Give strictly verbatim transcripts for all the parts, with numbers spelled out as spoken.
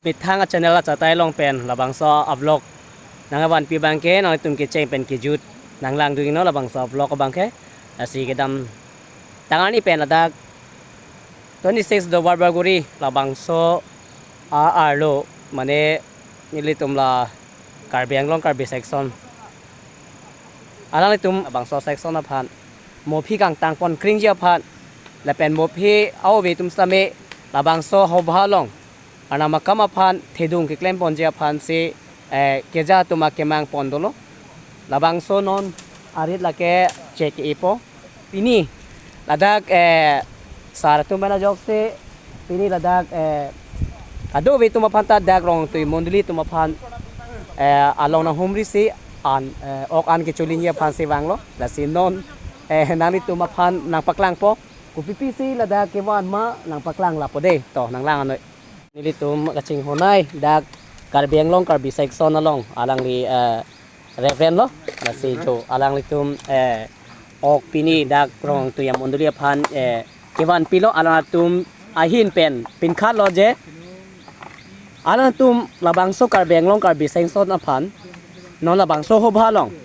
Methang a-channel achatai along pen labangso a-vlog nangvanpi abangke nanglitum kecheng pen kejut nanglangdun-iknon labangso a-vlog abangke. Lasi kedamtang arni pen ladak twenty-six Duarbagori labangso a-arlo mane nelitum la Karbi Anglong Karbi section alanglitum labangso section aphan mophi kangtangpon kringji aphan lapen mophi a-ove atum sitame labangso hobha along arnam akam aphan thedung keklemponji aphansi, eh, keja atum akemang pon dolo. Labangso non arit lake chek-epo. Pini ladak, eh, sar atum pen ajoksi pini ladak, eh, kadokave atum aphan ta dak Rongtui mondoli atum aphan, eh, along nanghumrisi an, eh, ok an kecholinji aphansi vanglo. Lasi non, eh, nanglitum aphan nangpaklangpo. Kopipisi ladak kevan ma nangpaklang lapu dei. To, nanglang anoi. Nelitum kachinghon-ai dak Karbi Anglong Karbi section along alangli, eh, Reverend lo. Lasi jo alanglitum, eh, ok pini dak Rongtui amondoli aphan, eh, kevanpilo, alangtum ahin pen pinkhatlo je alangtum labangso Karbi Anglong Karbi section aphan non labangso hobha along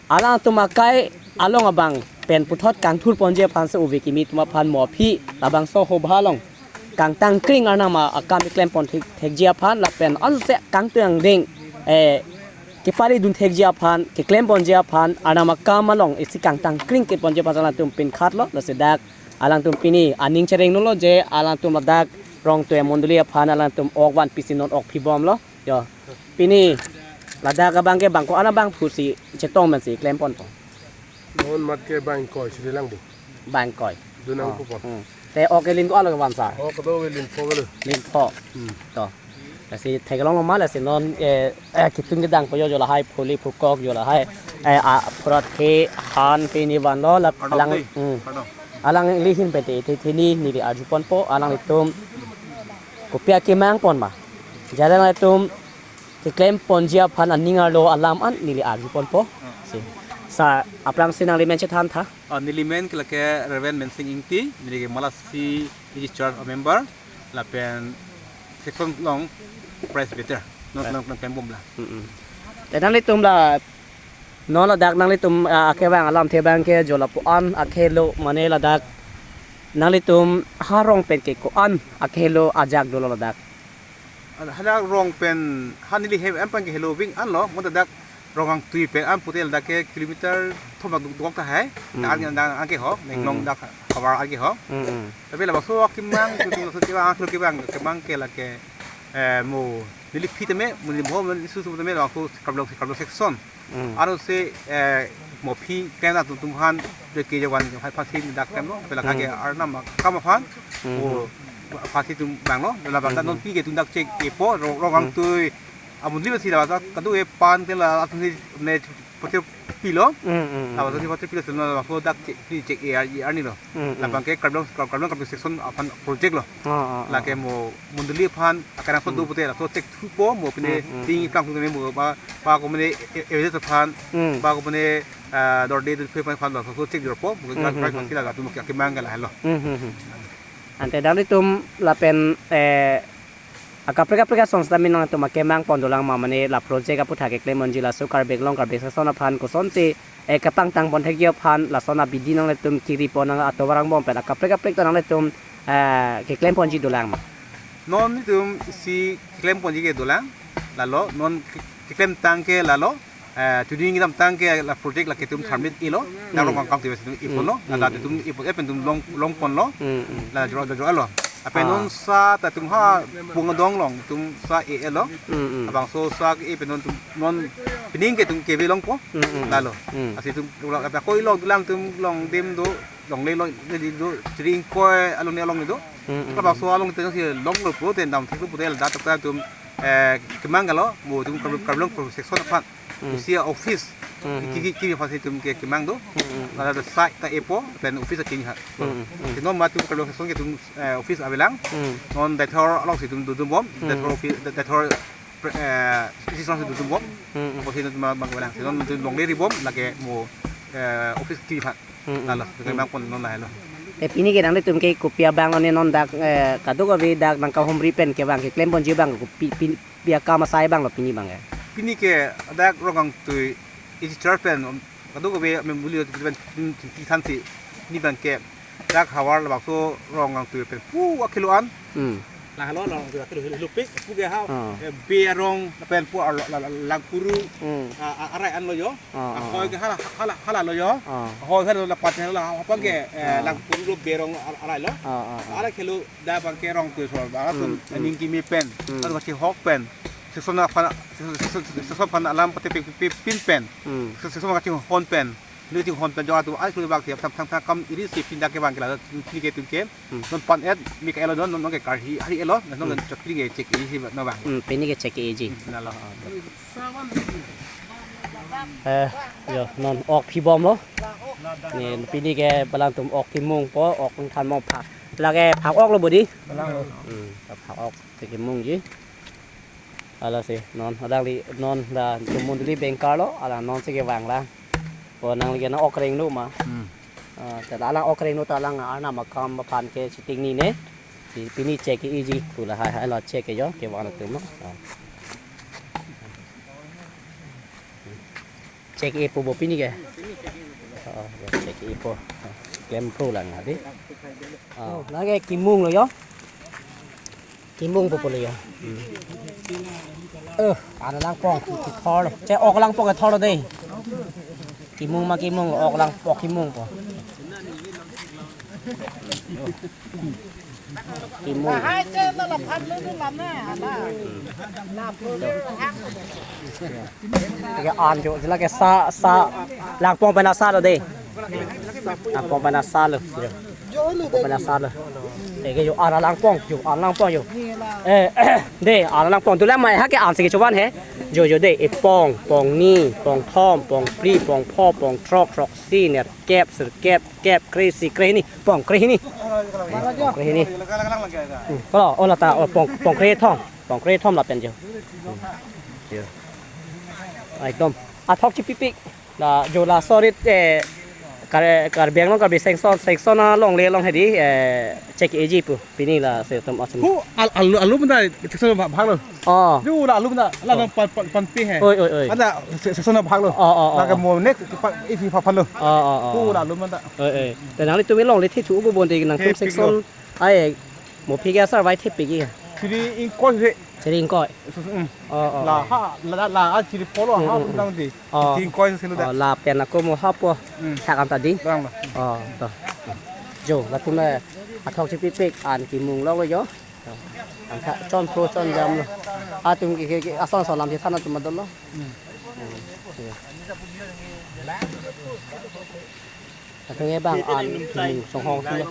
alangtum akai along abang pen puthot kangthurponji aphansi ove kimi atum aphan mophi labangso hobha along kangtang kring arnam akam keklempon thek, thekji aphan lapen anse kangtang ding, eh, kepalidun thekji aphan keklemponji aphan arnam akam along isi kangtang kring keponji aphan alangtum pinkhatlo. Lasi dak alangtum pini aning chereng nolo je alangtum ladak Rongtui mondoli aphan alangtum ok vanpisi non ok phibomlo. Yo. Pini ladak abangke bang ko-an abang pusi chetong pensi klemponpo? Non mat ke bang ingkoi si lang bu. Bang ingkoi. Dunang Oh, pupon. Hmm. Te ok ke lin ko-an lo kevan sar? Ok do we lin pho we lo. Lin pho. Hmm. To. Lasi theklong ma lasi non, eh, eh, ketun kedang po jo jo lahai phuli phukok jo lahai. Eh, a phurat ke han pini vanlo la Pardon alang. Dei. Hmm. Pardon. Alangli ahin pen te the theni neli arjuponpo alanglitum kopi akemangpon ma. Jadang alanglitum keklemponji aphan aning arlo alam an neli arjuponpo. Si. Sar, aphrangsi nangli men chethan tha. Oh, neli men ke lake Reverend Mensing Ingti, neli ke Malasi Church a member, lapen section along presbyter, non, non, non kembom la. Mm-mm. Te nanglitum la, non ladak nanglitum, ah, akevang alamthe abangke jo lapu-an akhelo mane ladak nanglitum ha rong pen ke ko-an akhelo ajak dolo ladak? Hadak rong pen ha neli hem em pen ke helo ving anlo, mo dak Rongkangtui pen an putel dak ke kilometer thom dak duk duk tahai. Hmm. Dak an dak an ke ho, Menglong Hmm. dak havar an ke ho. Hmm, hmm. Tapi labangso akemang, kutung labangso kevang, aklo kevang, kemang ke lake, eh, mo neli phi tame, mo neli mo, mo neli susu tame, labangso Karbi Anglong, Karbi Anglong section. Hmm. Aro se, eh, mophi klem atum atum aphan, je ke jawan, hai pasi dak klem lo, apela Hmm. ke arnam akam aphan, Hmm. o pasi atum vanglo, labang dak Hmm. non pi ke atum dak chek-epo, Rong, Rongkangtui, Hmm. amondoli si labang dak, kadu e pan ke la, atum si ne pote pilo, Hmm, hmm, hmm. labang si pote pilo, sila labang dak chek, chek-e ar, arni lo. Mm, mm. Labang ke Karbi Anglong, Karbi Anglong Karbi section aphan project lo. Ah, ah, ah. Lake mo mondoli aphan akarang so do Mm. pute laso check thupo mo pine Mm, mm, ting mm. plang pute mo ba, ba ko mene e, e, e, aphan, Mm. ba ko mene, ah, dorde do phe aphan laso check dorpo, mo Mm, mm, mm. pasi laga tu mo kya kemang ke lahelo. Mm, mm, mm. Ante nanglitum lapen, eh, akaprek kaprek asong seta mi nangtum akemang pon dolang ma mane la project aputhak keklemponji laso Karbi Anglong Karbi section aphan kosonsi, eh, kepangtang pon thekji aphan lason abidi nanglitum kiri pon nang atovar angbong pen akaprek kaprek ta nanglitum, eh, keklemponji dolang ma? Non nelitum si keklemponji ke dolang, lalo non ke, keklemtang ke lalo, eh, chuding kedamtang ke la project lake atum tharmit-elo, Hmm. dak Rongkangtui si atum iponlo, Hmm. ladak Hmm. atum ipon, eh, pen atum long, longponlo, Hmm, hmm. la joro, joro lo. Ape Ah. non sa ta atum ha pung adong along atum sa e-elo. Hmm, hmm. Labangso sa ke e pen non atum non pining ke atum keve longpo. Hmm, hmm. Lalo. Hmm. Lasi atum ulang apa koi long tulang atum long dim do, longle longle do, chiri ingkoi along ne along ne do. Hmm, hmm. Labangso along atum si longlo pute damtheklo pute ladak ta atum, eh, kemang galo, mo atum Karbi, Karbi Anglong Karbi section aphan. Hmm. Isi office. Hmm, hmm. Kiki, kiki aphansi atum ke kemang do. Hmm, hmm. Ladak site ta epo, pen office aking ha. Hmm, hmm. Si non ma atum Karbi Anglong section ke atum, eh, office avelang. Hmm. Non Deithor alongsi atum dodunbom. Hmm. Deithor office, Deithor, eh, isi alongsi dodunbom. Hmm, hmm. Office atum ma, ma avelang. Si non atum longle ribom, lake mo, eh, office kiri aphan. Hmm, hmm. Lalo, Hmm. kemang pon non lahelo. Eh, pini ke nanglitum ke kopi abang lo ne non dak, eh, kadokave dak nangkahumri pen kevang keklem ponji abang kopi, pin, pi akam asai abang lo pini abang ke. Pini ke dak Rongkangtui isi church pen, um, kadokave memuli pen pin, pin, pin thansi pini abang ke dak havar labangso Rongkangtui pen pu akhelo an. Hmm. Lahelo Rongkangtui akhelo helo, helo pik pu ke ha, ah, eh, be arong pen pu arlo, la, la, Langpuru, hmm, a, a, arai an lo jo. Ah, ah, ahoi ah, ke hala, hala, hala lo jo. Ah. Ahoi hala la pat hala hapang ke, eh, ah, Langpuru lo be arong ar-, arai lo. Ah, ah, ah. Arai akhelo dak abang ke Rongkangtui so, bang atum, hmm, hmm, ning kimi pen, hmm, atum kachihok pen, season aphan, season, season, season aphan alam pate pe, pe, pin pen, hmm, season, season kachihon pen, ni kachihon pen jo atum akhelo abang ke thang, thang, thang kam iri si pin dak ke abang ke la, pini ke atum ke, hmm, non pan et, mi ke elo non, non, non ke karhi, hari elo, non, hmm, non chot pini ke chek isi abang. Hmm, pini ke chek isi. Hmm, na lo. Eh, jo, non ok phibom lo. Ne, pini ke balang atum ok phimung po, ok than mo phak. Lake phak ok lo bodi. Balang lo. Hmm, phak ok si kimungji. Hala si, non, alangli, non, la, atum mondoli bengkar lo, hala non si kevang la. Po nangli ke na ok rengno ma. Hmm. Ah, ta alang ok rengno ta alang arnam akam aphan ke chiting ni ne. Si pini chek isi pu lahai hai lo chek ke jo kevang atum lo. Ah. Chek-e po bo pini ke. Oh, ya, chek-e po. Klem pro lang adi. Ah. Oh, lake kimung lo jo. Kimung po pulo jo. Hmm. Eh, an langpong kethor lo. Che ok langpong kethor lo dei. Kimung ma kimung, ok langpong kimung po. Kimung. Ke an jo, jela ke sa, sa, langpong pen asar lo dei. Langpong pen asar lo. Langpong pen asar lo. Eh, ke jo an langpong, jo an langpong jo. Eh, dei, an langpong tu la mai ha ke an si kechovan he. Jo, jo dei, epong, pongni, pongthom, pongphli, pongpho, pongthrok, throksi, nerkep, sirkep, kep, kre-isi, krehini, pong krehini. Pong krehini. Hmm, kolo, oh, lata, oh, pong, pong krethom, pong krethom lapen jo. Hmm. Jo. Ekdom athok chipipik. La jo laso arit, eh, Kar-, Karbi Anglong, Karbi section, section alongle along hedi, eh, chek-e isi pu. Pini la si atum achun. Hu, al-, alu, alu menda, section bhag, bhag lo. Oh. Jo la alu menda, la, oh, nang pan, pan, panpi he. Oi, oi, oi. Ada se-, section bhag lo. Oh, oh, oh, la ke oh. Mo nek pa, isi pa, pan lo. Oh, oh, oh. Hu, la alu menda. Oi, oi. Te nanglitum alongle thithu ugo bonde nangtum thepik section lo. Ai, mo phige asar vai thepik ke. Chiri ingkoi se. Chiri ingkoi. Sus, mm. Oh, oh, la oh. Ha, la, la, la, ah, chiri polo, hmm, ha, hmm, hmm, dang di. Oh. Chiri ingkoi selu da. Oh, lapen ako mo ha po. Hmm. Thak an ta di. Dang lo. Oh, to. Jo, latum le athok chipipik an kimung lo jo. An tha chon pro chon jam lo. Atum ke, ke, ke, ason ason lam si than atum adol lo. Hmm. Hmm. Latum ke bang an kimung songhong si lo.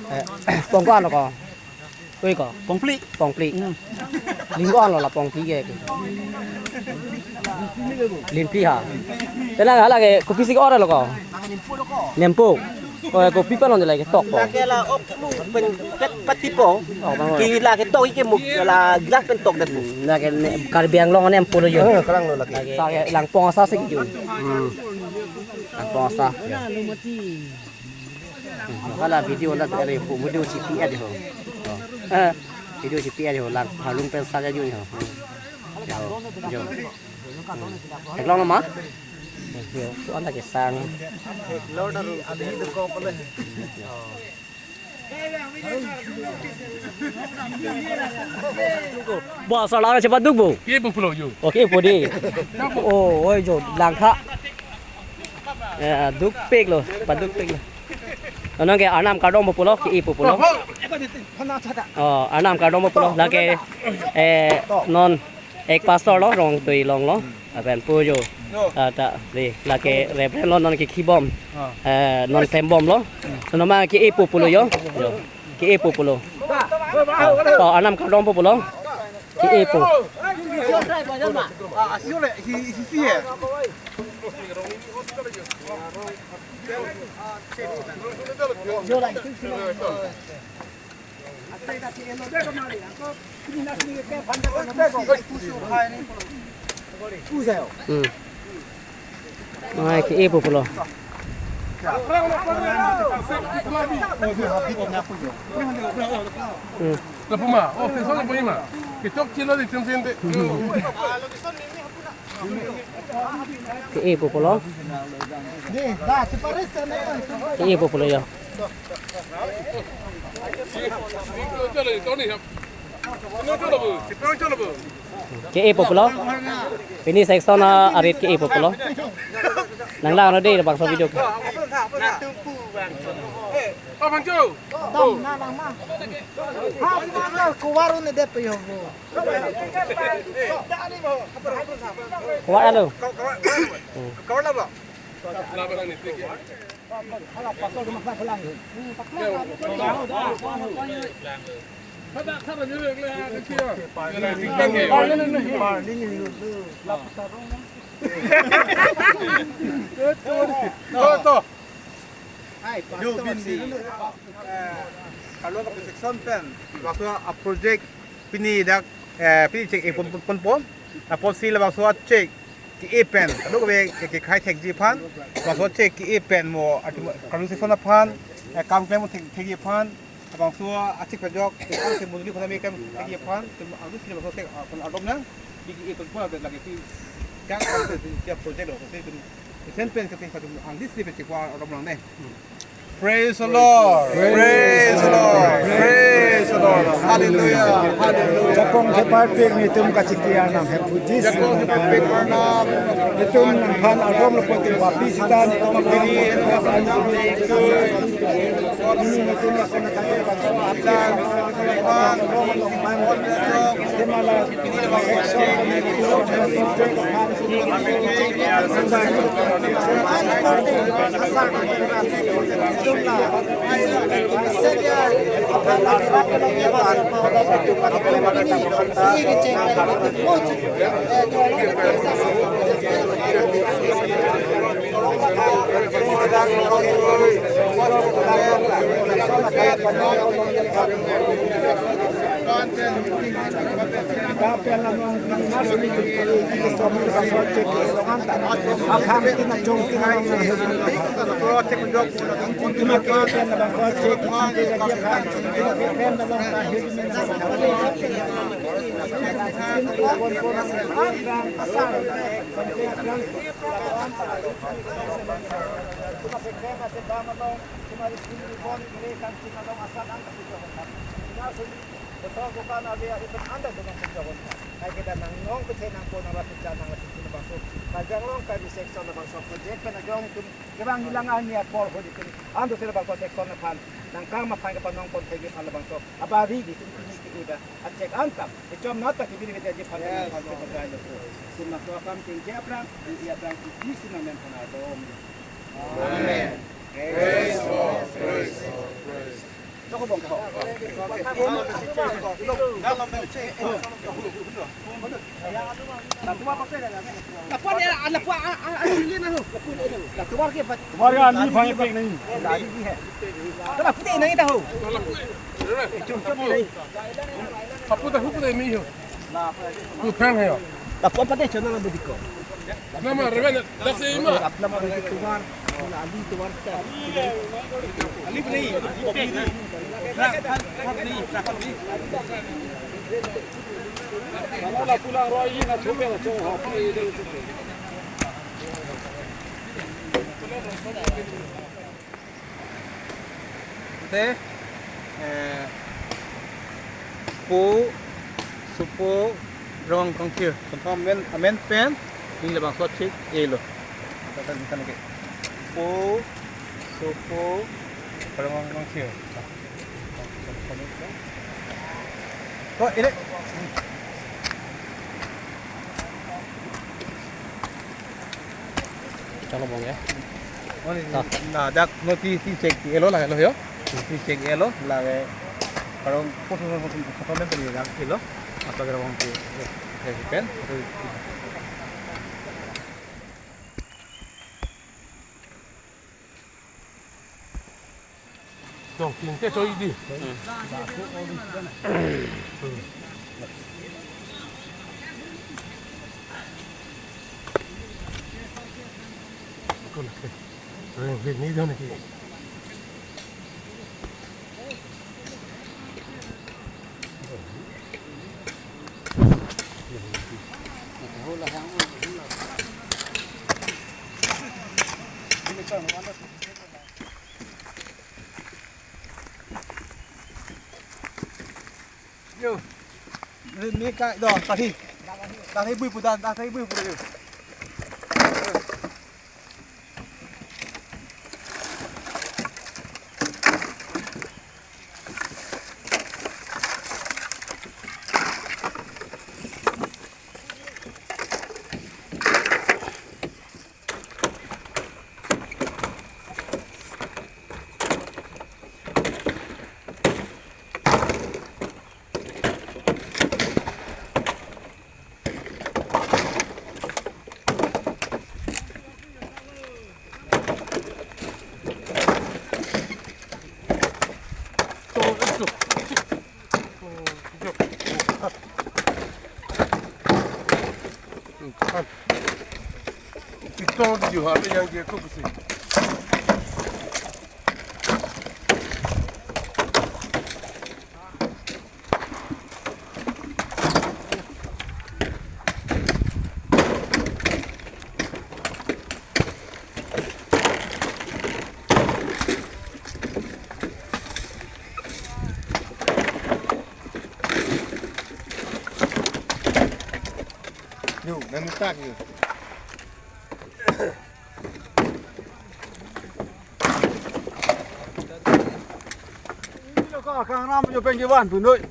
Eh, pong ko-an lo ko? Oi ko? Pongphli. Pongphli. Hmm. Ling ko-an lo la pongphli ke? Ling phli ha. Te la hala ke kopi si ko-an lo ko? Nempo. Oh, kopi pa non la ketok ko. Lake la ok mu pen ket pati po. Oh, bang. Ke la ketok ke mu la glass pen tok det po. Hmm, la ke ne, Karbi Anglong nempo lo jo. Eh, kalang lo lake. Lake sa ke langpong asar si kijun. Hmm. Langpong asar. Hmm, hala video la ere pu video chipi-et ho. Oh. Eh, video chipi-et ho lang halung pen sa ke jun ho. Jo. Jo. Hmm. Theklong ma? Jo, ko-an ta kesang. Ba, salar chepaduk bo. Ke-e po pulo jo. Oke, po di. Oh, oi jo, langkha. Eh, dukpik lo, padukpik lo. Nonke arnam kardom po pulo, ke-e po pulo. Oh, arnam kardom po pulo. Lake, eh, non ek pastor lo, Rongtui along lo. Lapen pu jo. Jo. Ah, ta, di, lake Reverend lo non kekhibom. Ah. Eh, non klembom lo. Hmm. Sono ma ke-e po pulo jo. Jo. Ke-e po pulo. Ah, to, arnam kardom po pulo. Ke-e po. Hmm. Ai, ke-e po pulo. Hmm. Lapu ma, oh, section lapu ma. Kechok chilo di tim sinte. Ke-e po pulo. Ke-e po pulo ya. Ke-e po pulo. Pini section a-arit ke-e po pulo. Nang lang no de bangso video ke. Dam na lang ma. Ha, kuvaru ne det pe yo. Kuvar alo. Hai, Pastor si. Eh, Karlong Kaprek section pen, labangso a-project pini dak, eh, pini chek-e pon, pon, pon, pon. Apotsi labangso a-chek ke-e pen, kadokave ke, kekhai thekji aphan, labangso a-chek ke-e pen mo, ati mo, Karlong section aphan, eh, kam klem thek, thekji aphan, labangso a-chek pajok, ke, ke mondoli aphan me kam thekji aphan, tum, alus si labangso a-chek, ah, pon adom nang, ke-e pon pon lagi pi, kang, kang, ke, ke project lo, ke, ke, Sen pen kati kati angdis ni pechek wa rom lang ne. Praise the Lord. Praise the Lord. Praise the Lord. Hallelujah. Hallelujah. Jakong ke party nelitum kachiki anam he puji. Jakong ke party anam. Nelitum nangphan arom lo poti wapi sita nelitum arom lo poti wapi sita. Betul bukan ada yang ikut anda dengan penjawab. Hai kita nang nong kecil nang pun nang rasa nang rasa sini bangso. Kajang long kami sektor bangso project pen ajong tum kebang hilang ani apor ho di tum. Ando sila bangso sektor na pan nang kang mapan ke panong pon thegi pan bangso. Abari di tum ini ke udah acek antam. Ecom nata ke bini bini aja pan nang pan ke pegawai lo. Tum nak tua kam tinggi aprang, iya aprang di sini men pan adom. Amen. Praise God, praise God, praise God. Lapu dah hukum deh mi ho. Tu phan hai ho. Lapu apa deh channel na budi ko. Nama reven dasi ma. Apna ma budi tuwar. Ali tuwar ta. Ali budi. Truck, truck budi, truck budi. Kamu lapu lang roi na chope na chong ho. Te, eh, po, sopo, rong kangthir. Confirm amen, amen pen, ning labangso chek-e lo. Kata di sana ke. Po, sopo, rong kangthir. Ko, ini. Chalo bong ya. Oh, ni, ta. Na, dak no ti, ti chek-e lo la lo yo. Ti chek-e lo la ke. Karong pos pos pos pos pos pen dak ti lo. Apa ke rawang ti. He pen. Dong, tingke choi di. Ring fit ni don ki. Yo. Ni, ni kai do, tahi. Tahi bui pudan, tahi bui pudan. Pitong di juha pe yang dia tu besi. Yo, nang tak yo. Ini lo ka, kang ram jo pengkevan punoi.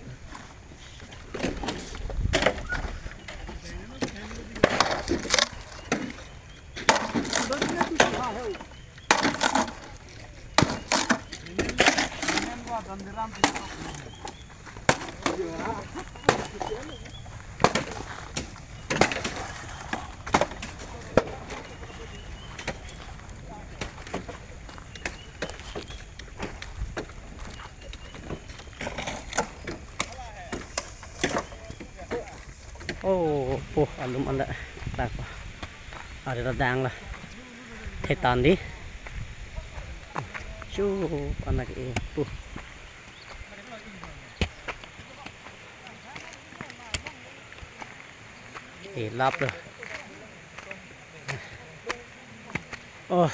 Oh, po alum anda tak pa. Ada radang la. Thetan di. Chu anak e po. E lap lo. Oh.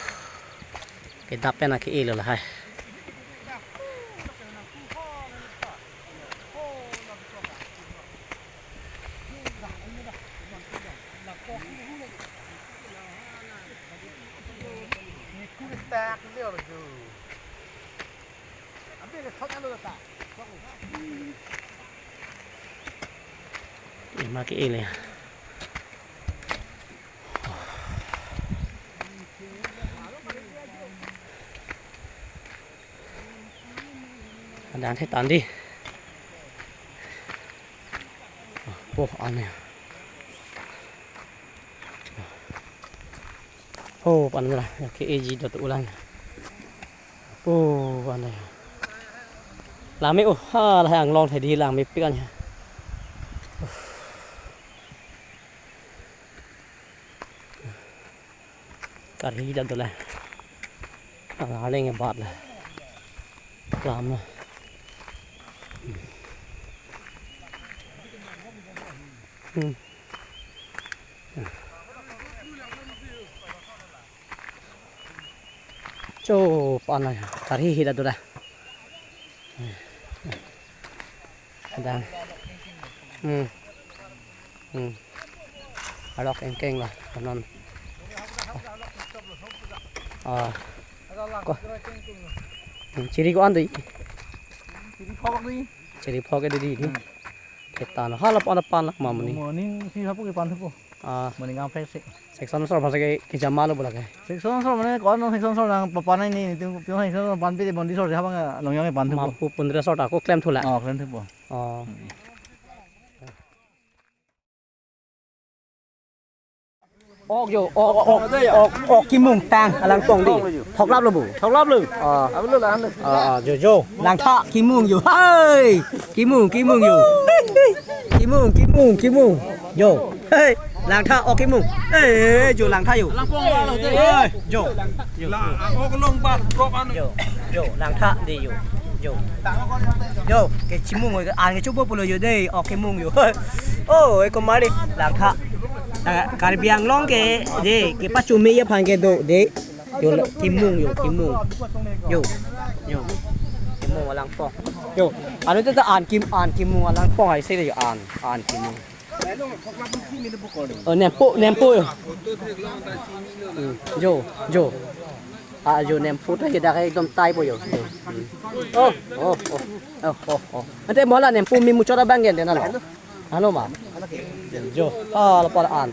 Kedap pen aki elo lahai. Ima ke ele. Adan thetan di. Po ane. Oh, pan la, ya ke eji dot ulang. Oh, ane. Lame, oh, ha, la yang long thedi lang mepik ane. Karhi dot dola. Ala leng bat la. Lam la. Hmm. Cho, pan la. Karhi hi dot dola. Ada. Hmm. Hmm. Alok engkeng la, kanon. Ah. Ko. Hmm, chiri ko-an di. Chiri phok di. Chiri phok di di. Hmm. Kita no hala pan pan la mamuni. Morning si hapu ke pan thupo. Ah. Morning ang fresh. Section sor bhasa ke kijama lo bola ke. Section sor mane kon section sor nang papan ni ni tu pion section sor pan pi bondi sor ha bang long yang pan thupo. Mapu pundre sor ta ko klem thula. Oh, klem thupo. Oh. Hmm. Ok jo, ok, ok, ok, ok, kimung tang, alang pong di. Thoklap lo bu. Thoklap lo. Ah. Abo lo la han. Ah, ah, jo, jo. Nangtha kimung jo. Hai! Kimung, kimung jo. Kimung, kimung, kimung. Jo. Hai! Langtha, ok, kemung. Eh, jo, langtha jo. Langpong alo de. Eh, jo. Jo. La, ok, long bat, brok anu. Jo, jo, langtha de jo. Jo. Jo, kechimung, an kechopo pulo jo de, ok, kemung jo. Oh, eh, komari, langtha. Ah, Karbi Anglong ke de, kepachumi aphan kedo de. Jo, la, kemung jo, kemung. Jo. Jo. Kemung alangpong. Jo. Anu ta an kem, an kemung alangpong, ai se jo an, an kemung. Oh, nempo, nempo jo. Hmm, jo, jo. Ah, jo, nempo ta kedak ekdom taipo jo. Jo. Hmm. Oh, oh, oh. Oh, oh, oh. Ante mo la nempo me muchot abang gen de na lo. Ano ma? Jo. Ah, la pala an.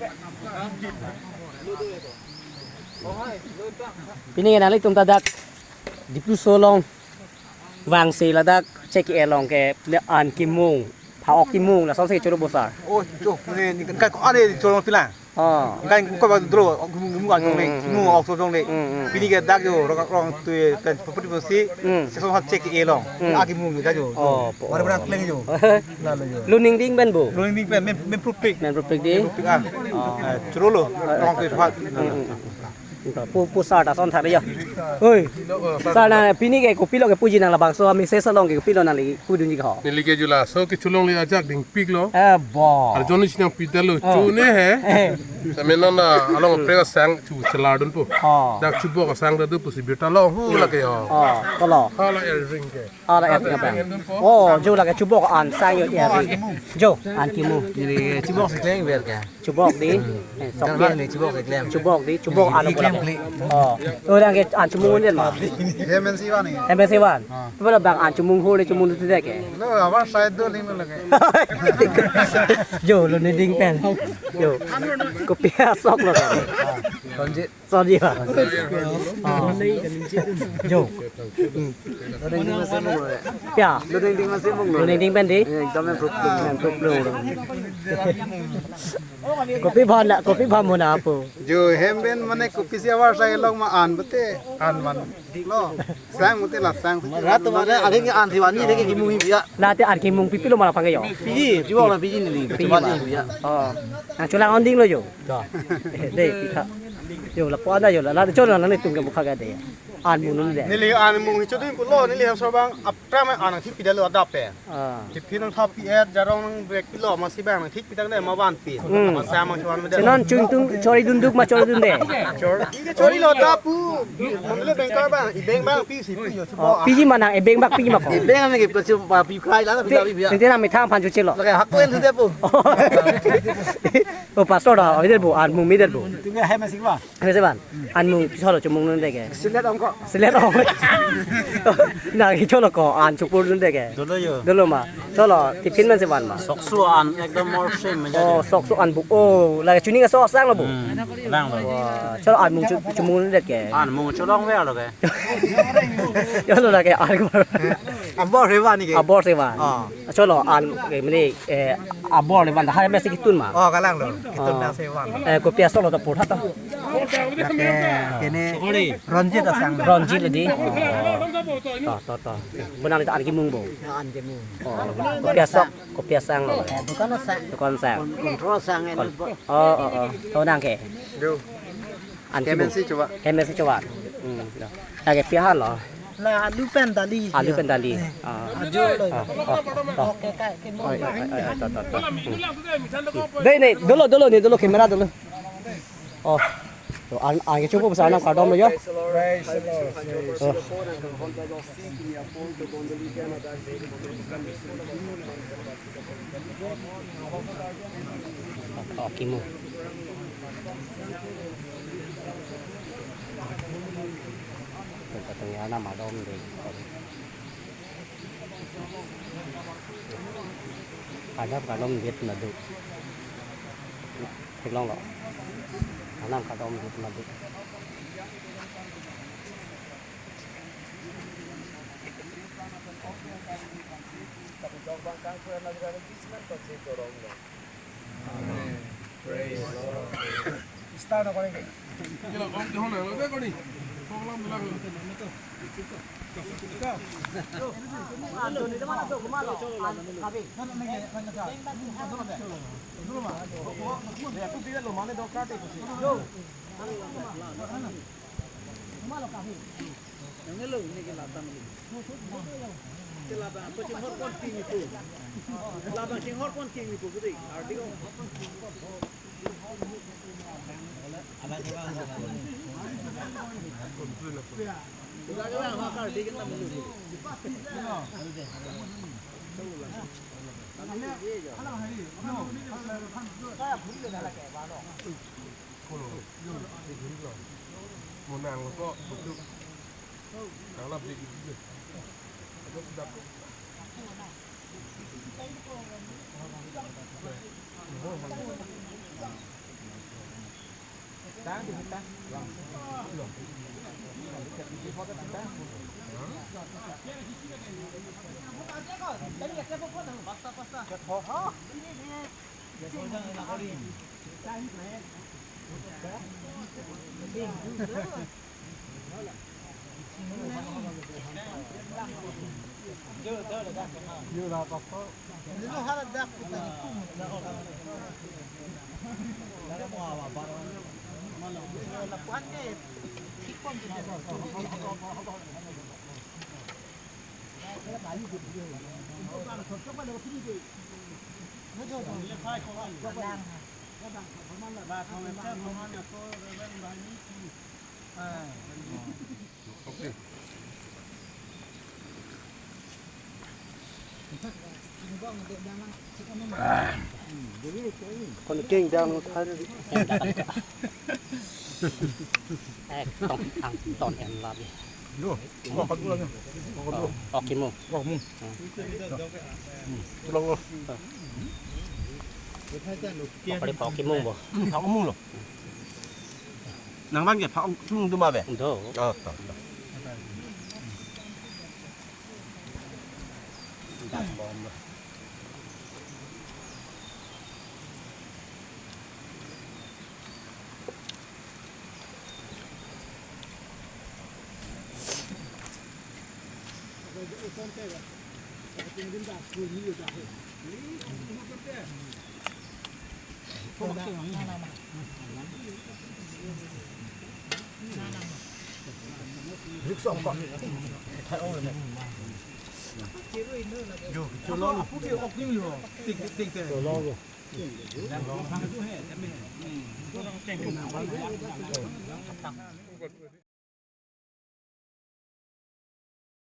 Pini ke nanglitum ta dak Dipluso along vangsi ladak chek-e along ke an kemung, pha-ok kemung, lasonsi choro bosar. Oh, jo, ne, ne, kan ko ane choro pilang. Oh. Kan ko ba dro, ok kemung, kemung an jong ne, hmm, hmm, kemung, hmm, ok so jong ne. Hmm, hmm. Pini ke dak jo, rong, rong tu pen property bosi, hmm, seson hap chek-e along. Hmm. An kemung dak jo. Oh, po. Mari berang kleng jo. Lalu jo. Lo ning ding pen bo. Lo ning ding pen, men, men prupik. Men prupik di. Men prupik ah. Oh. Eh, choro lo, eh, rong tu hap. Hmm, hmm, hmm. Pu, pu sar ta son thak ya. Oi. Sar, na pini ke kopilo kepuji nang, labangso a-message along ke kopilo nangli pudunji ho? Neli ke jo laso kecholongle ajak dingpiklo. Eh, bo. Arjon ni chinang pidalo, oh, chune he. Eh. Samena na along prega sang chu chelardunpo. Oh. Dak chubok asang ta do pusi birta lo. Hu, hmm, lake ho. Oh, kolo. Hala Irving ke. Ah, la et apa? Oh, jo lake chubok an sang jo ya. Jo, an kemung. Neli chubok si klem ber ke. Chubok di. Hmm. Eh, sok. Kan dia. Neli chubok si klem. Chubok di, chubok an klem, klem. Oh. Orang ke an chemung dia ma. Hem pen si van ni. Hem pen si van. Ah. Tu la bang an chemung ho le chemung tu dia ke. Lo, abar side do ling lo lake. Jo, lo ning ding pen. Jo. Kopi asok lo kan. Ronjit. Sorry, Pak. Ah. Jo. Hmm. Lo ning ding masih mung lo ya. Ya. Lo ning ding masih mung lo. Lo ning ding pen di? Eh, ekdom men prupik. Men prupik lo. Kopi bhana, kopi bhana apo. Jo, hem pen mane kopisi abar sai long ma an bete, an man. Lo, sang bete la sang. Rat mana ada yang an si van ni, ada yang kemung hi ya. Late an kemung pipilo ma la pangke jo. Piji, piji wala piji ni. Piji ma. Ya. Oh. Nang chulang on ding lo jo. Dei, pitha. Jo, lapu-an ta jo, la, la, chon la, nanglitum ke mukha ke dei. An mung nang dei. Neli an mung hi chodun pulo, neli hem so bang, apra me an thik pidalo adap pe. Ah. Tiffin nang thapi et, jarong nang break pilo, masi bang nang thik pidang dei, ma vanpi. Hmm. Masa ma chuan me dei. Senon chungtung chori dunduk ma chori dun dei. Chor, ke chori lo adap pu. Mondole bengkar bang, ibeng bang, pi si pi jo, chubo. Oh, piji ma nang, ibeng bak piji ma ko. Ibeng ame ke pechu pa pi kai la, pi la, pi ya. Tinte nang methang aphan chuche lo. Lake hak ko en thu dei pu. Oh, pastor da, oi der bo, an mung me der bo. Tum ya hem asik ba. Hem si van. An mung cholo chemung nang dei ke. Silet ong ko. Silet ong. Nang cholo ko, an chupur nang dei ke. Dolo jo. Dolo ma. Cholo, tiffin man si van ma. Sokso an ekdom mor sem. Oh, sokso an bu. Oh, lake chuning aso sang lo bu. Hmm, lang lo. Wah, cholo an mung chu-, chemung nang dei ke. An mung cholong ve lo ke. Cholo lake an ko. Abor si van ni ke. Abor si van. Ah. Cholo an ke mene, eh, abor le van ta ha mesi kitun ma. Oh, kalang lo. Kitun, ah, ta si van. Eh, kopi asok lo ta pur ha ta. Lake, kene Ronjit asang. Ronjit lo dei. To, to, to. Bo nangli ta an kemung bo. An kemung. Oh, kopi asok, kopi asang lo. Eh, dukan asang. Dukan asang. Kon-, kontrol asang. Kon-, oh, oh, oh. To nang ke. Jo. An kemung. Kemen si chuba. Kemen si chuba. Hmm, ya. Lake pi ahan lo. La alu pen dali. Alu pen dali. Eh. Ah. Ajo lo. Ah, ah, ah. Oke, kai, kemung. Oi, oi, oi, oi, to, to, to. Hmm. Dei, ne, dolo, dolo, ne, dolo, camera dolo. Oh. To, an, an kechopo bosar nang kardom lo jo. Oh. Oh, kemung. Tung ta tung ya, arnam kardom dei. Adap kardom det na do. Theklong lo. Arnam kardom det na do. Amen. Praise the Lord. Start na kore. Kon king dang thai. Eh, tong ang ton en lap. Lo, kok kedua ni. Kok kedua. Oke mo. Kok mo. Hmm. Tulang lo. Pokok oke mo bo. Hmm, kok mo lo. Nang bang ke phak chungnung duma be? Do. Oh, to, to.